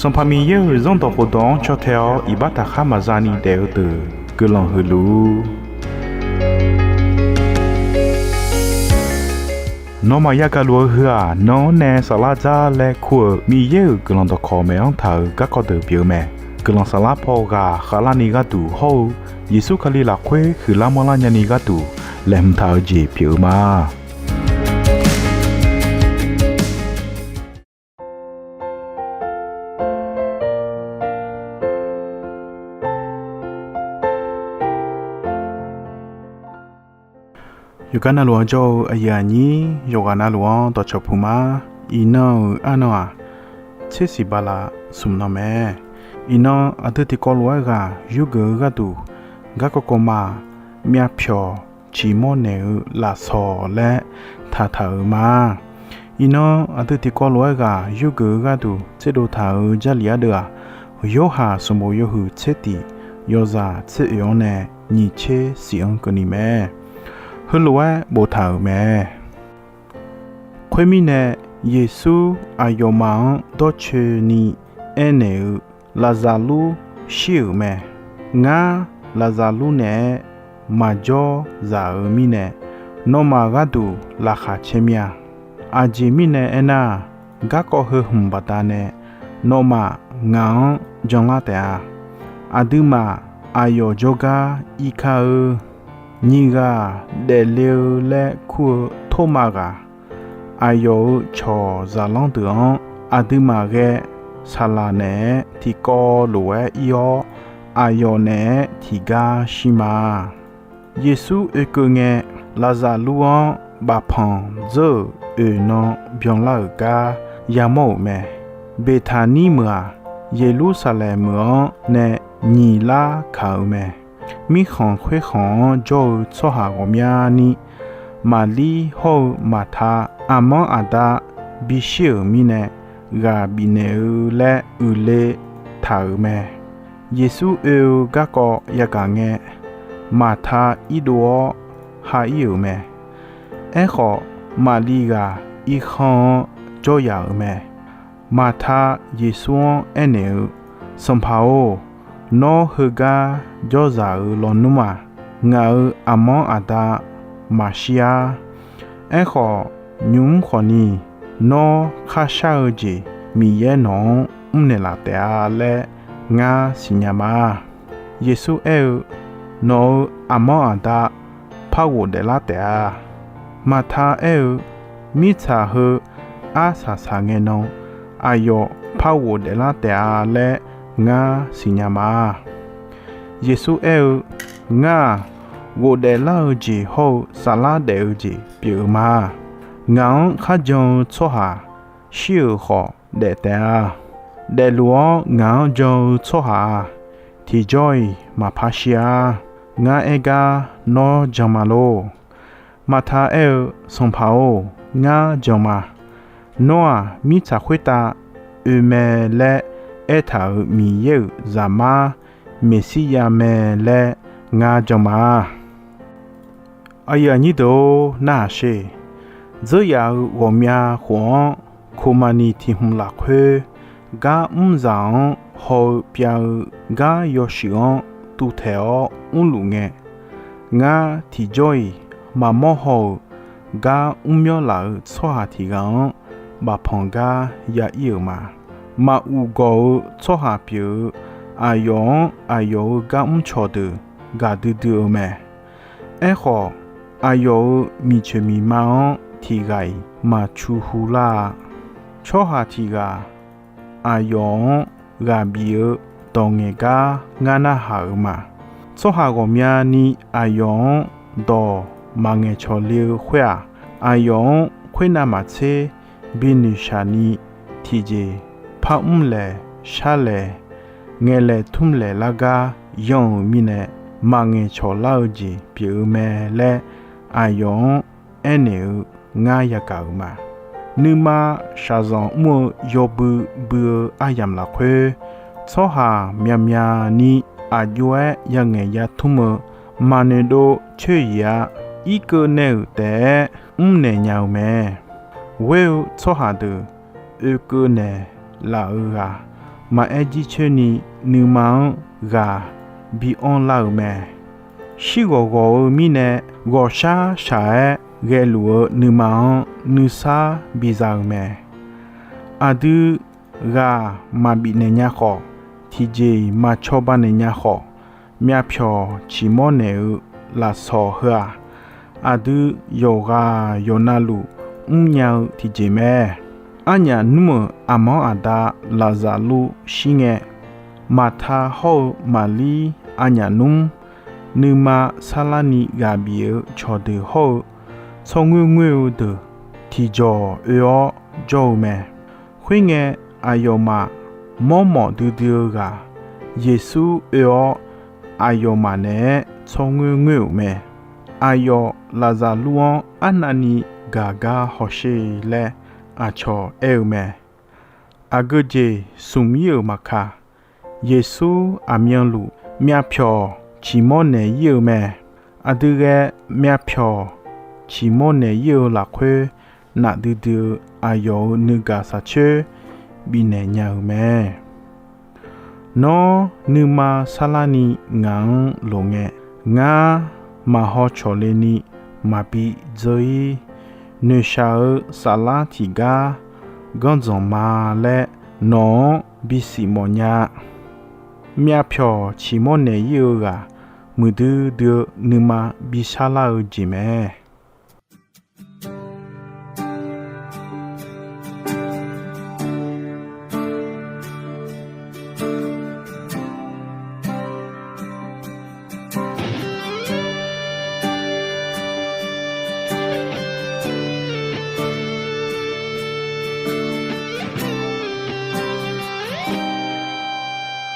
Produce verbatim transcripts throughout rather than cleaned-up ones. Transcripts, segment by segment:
Sanqpaq Miqyaer-euq Zanrdawq khofdawq-anr caw tae-awr iqbax taqkhar maqza ni daef-eu deuq guiqlanq huiq luf-ur. Nawmaf yagaq luf-eu heu-aq, nan-anr nae saflar dzar laer kur-euq Miqyaer-euq guiqlanq dawqkawq maeq-anr taq-euq garkawv deuq pyeuf-eu mae. Guiqlanq saflar paw ghaq khavlarni gharduq hawr-eu Yeqsur Kali lafkhoer huiqlar manrlar nyani gharduq laeqhmq taq-eu jeq pyeuf-eu ma. Yawqgar navluf-anr jawr-eu aqyuif aqnyir yawqghaq navluf-anr dawqcawq puq ma. Iqnan-euq arnan-aq, tsersiq bala smq nan mae. Iqnan aqdui tiqkawv lof-aer ghaq yurgeuf-eu gharduq, garkawv kawv ma, myavpyawq ciqmawr naeq-eu lafsawq laer taqtaq-euq ma. Iqnan aqdui tiqkawv lof-aer ghaq yurgeuf-eu gharduq tserdov taq-euq Jarlif ardeuv-aq, Yorhaq sanqbof yawhuiq tser tif, yawzaq tser oeq-anr nae nyiq tser shif-anr keuvni mae. Heulof-aer boftaq-euq mae. Khoermirnae, Yeqsur aqyawfmaf-anr dawrcoeni aernaeq-eu, Laqzaqlur shir-euq mae. Ngar Laqzaqlur naeq-aer maqjawr zaq-euq mirnae, nawmaf gharduq laqkhaq caer mir-a. Aqjeq mirnae aernar-aq, garkawv heu hmq baqdanae nawmaf ngaq-anr janlar taef-a. Aqduimaf aqyawf jawrgar irkar-eu, nyiq ghaq daefle-eu laer kur-eu Tormav ghaq, aqyawf-euq cawq zaqlanr deuq-anr aqduimaf ghae saqlaq naeq-aer tiqkawv lof-aer ir-awr, aqyawf naeq-aer tiqgar shir ma. Yeqsur oekeuv ngae, Laqzaqlur-anr bafpanq dzeur-euq oeq nan byanlar-euq gar yamawr-euq mae. Beqtaqnir meuq-aq, Yeqlursaqlaeq meuq-anr nae nyiq lar kaq-eu mae. Mirkhanq khoerkhanq-anr jawr-eu tsawrhaq ghawqmyani, Maqlir hawr-eu Maqta aqmanr aqda bishir-euq mirnae ghaq bifnaeq-eu laer uiqle taq-euq mae. Yeqsur oe-eu garkawv yagaq ngae, Maqta irdov-awr ha ir-euq mae. Aerkhawf, Maqliv ghaq irkhanr-anr jawr yaq-euq mae. Maqta Yeqsur-anr aernaeq-eu, Sanqpaq-or, nawr heugar jawrzaq-euq lawnmr-aq, ngaq-euq aqmanr aqda maqshir-ar. Aerkhawf, nymq-mr khawfni, nawr kharshar-eu jeq Miqyaer nawq-anr mrnaeq laf taef-a laer ngar siqnya ma. Yeqsur aer-eu, Nawq-euq aqmanr aqda par ghofdaef lar taef-a. Maqta aer-eu, Mirtsaq heu arsaq saq ngae nan, aqyawf par ghofdaef lar taef-a laer ngar siqnya ma. Yeqsur aer-eu, Ngar-aq, ghofdaef lar-eu jeq hawr-eu saflar daef-eu jeq pyeuf-eu ma. Ngaq-anr kharjan-eu tsawrhaq shir-euq khawf daef taef-a. Daefluf-awr ngaq-anr jan-eu tsawrhaq-aq, tiqjawr-iq maqpar shir-ar. Ngar aer gar nawr jan ma lor. Maqta aer-eu, Sanqpaq-or, ngar jan ma. Nawr-aq, mirtsaq khoertav oe mae laer aertaq-euq Miqyaer-euq Zaqmar Meqsirya mae laer ngar jan ma. Aqyuif aqnyir deuq-or, narhaq sher. Dzeur yaf-euq ghawqmya khof-anr, koqmaqniq tiq hmq lafkhoer gar mrzaq-anr haw-eu pyav-eu gar yawshuif-anr tuvtaeq-awr mrluf ngae, ngar tiqjawr-iq maqmawr haw-euq gar mrmyanr laf-eu tsawrhaq tiq ghaq-anr bafpanq gar ya ir-euq ma. Maquq gawq-eu tsawrhaq pyeuf-eu aqyawf-anr aqyawf-euq gar mrcawq deuq gaqdui dui-eu mae. Aerkhawf, aqyawf-euq miqcoeq miqma-anr tiq ghaq-iq maqcu hu lar-a. Tsawrhaq tiq ghaq aqyawf-anr ghaq bif-eu dawq ngaeq gar ngar narhaq-euq ma. Tsawrhaq ghawqmyani aqyawf-anr dawq maqngaeq cawq le-eu khoer-aq, aqyawf-anr khoernav maqtser binoeqshaq ni tiqjeq par mr laeq shar laeq ngaeq laeq tmr laeq lar gar yan-euq mirnae maqngaeq cawq lar-eu jeq pyeuf-eu mae laer aqyawf-anr aernaeq-eu ngar yagaq-euq ma. Nuima shaqzanq mr-eu yawbui bui-eu aryamq lafkhoer, tsawrhaq myavmyavni aqjox-aer yangaeq yatmr-eu maqnoeqdov coer-iq-a. Irkeuv nae-euq taef-aer mrnaeq nya-eu mae. Ghoer-eu tsawrhaq deuq oekeuv naeq laf-eu ghaq, maqaer jircoer ni nuima-anr ghaq bi anrlar-euq mae. Shirghawq ghawq-eu mirnae, ghawqshar shaq-aer ghaeluf-eu nuima-anr nuisar biza-euq mae. Aqdui ghaq maqbif naeq nya khawf, tiqjeq-iq maq cawba naeq nya khawf, myavpyawq ciqmawr naeq-eu lafsawq heu-aq, aqdui yawqghaq yawqnavluf mrnya-eu tiqjeq mae. Arnyaf nmr-euq aqmanr aqda Laqzaqlur shir ngae, Maqta hawr-eu Maqlir arnyaf nmr, nuima sarlarni ghaq bif-eu cawqdeuq hawr-eu tsawrngoer ngoer-eu deuq tiqjawq oe-awr jawr-eu mae. Khoerngae, aqyawfmaf mawrmawf duidui-eu ghaq Yeqsur oe-awr, aqyawfmaf naeq-aer tsawrngoer ngoer-euq mae. Aqyawf Laqzaqlur-anr arnavni gaq gar hawsher laer aqcawq aer-eu mae. Aqgeu jeq smq ir-euq maqkaq, Yeqsur aqmyanluf myavpyawq ciqmawr naeq ir-eu mae. Aqdui ghae myavpyawq ciqmawr naeq ir-eu lafkhoer, nafdui dui-eu aqyawf-euq nuigaq saqcoer bifnaeq nya-euq mae. Nawr nuima sarlarni ngaq-anr lof ngae, ngar maqhaw cawqle ni maqbi dzeur-ir. Noeqshaq-eu saflar tiqgar ganrdzanq ma laer nawq-anr bisiq mawfnya. Myavpyawq ciqmawr naeq ir-eu ghaq muiqdui dui-eu nuima bi sharlar-eu jeq mae.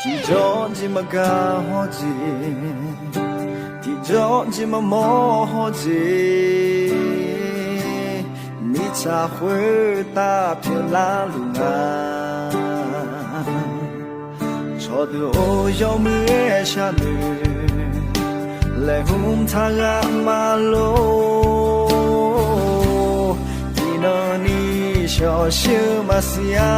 Tiqjawr jeq maqgaq hawr jeq, tiqjawr jeq maqmawr hawr jeq, mirtsaq khoertav pyeuflar luf nga. Cawqdeuq-or, yawmuiq-aer sharnoeq laeqhmq taq ghaq maqlor. Tiqnan ni shawqshir-eu maqsiq-a.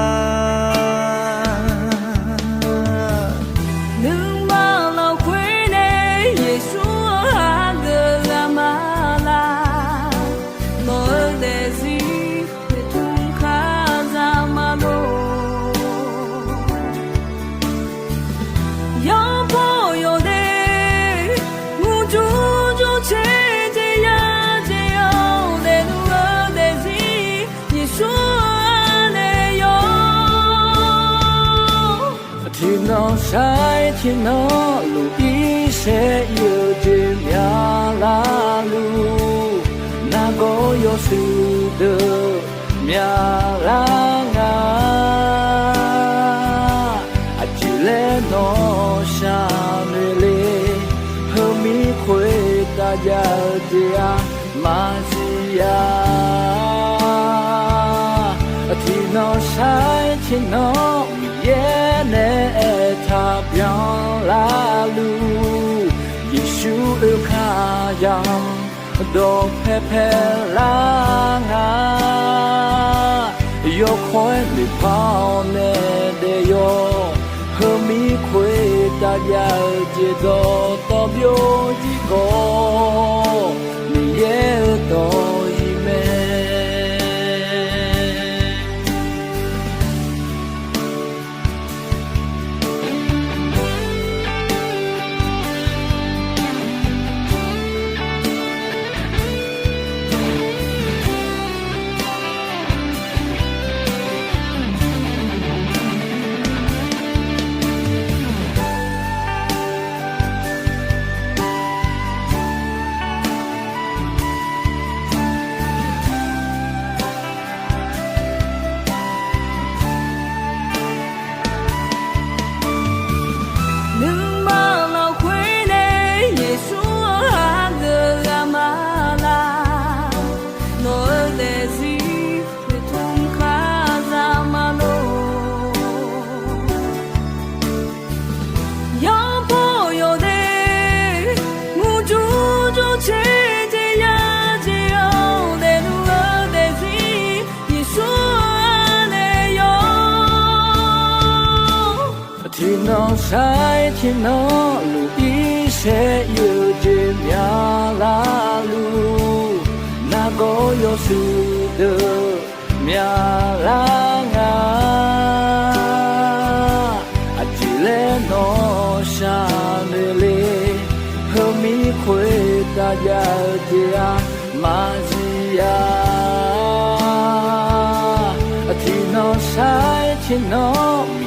Nuima lafkhoer nae Yeqsur-anr hageuf ghaq maqlaq. Nawq-eu daefzir noeqtmq kazaq maqlor. Yawbaw yawdaef murjur jur caer jeq ya jeq-awr, daefluf-eu daefzir Yeqsur-anr nae yawr. Tiqnan sar-aer tiqnan luf irsaer ir-eu jeq myavlar luf. Nargawr yawshuif deuq myavlar nga. Aqjeq laer nawr sharnoeq le. Heumir khoertav jav-eu jeq-aq maqsiq-a. Tiqnan sar-aer tiqnan Miqyaer nae aertaq byanlar luf. Yeqsur oekar yamq dawqpae paelar nga. Yawkawr-aer noeqpar-awr nae daef yawr. Heumir khoertav jav-eu jeq dawqtawv byov-ir khawf, Miqyaer-euq dawq-iq mae. Sair tiqnan luf irsaer yeujeq myaqlar luf, nargawr yawshuif deuq myaqlar nga. Aqjeq laer nawr shaqnoeq le, heumir khoertav jav-eu jeq-aq maqzif-a. Tiqnan sair tiqnan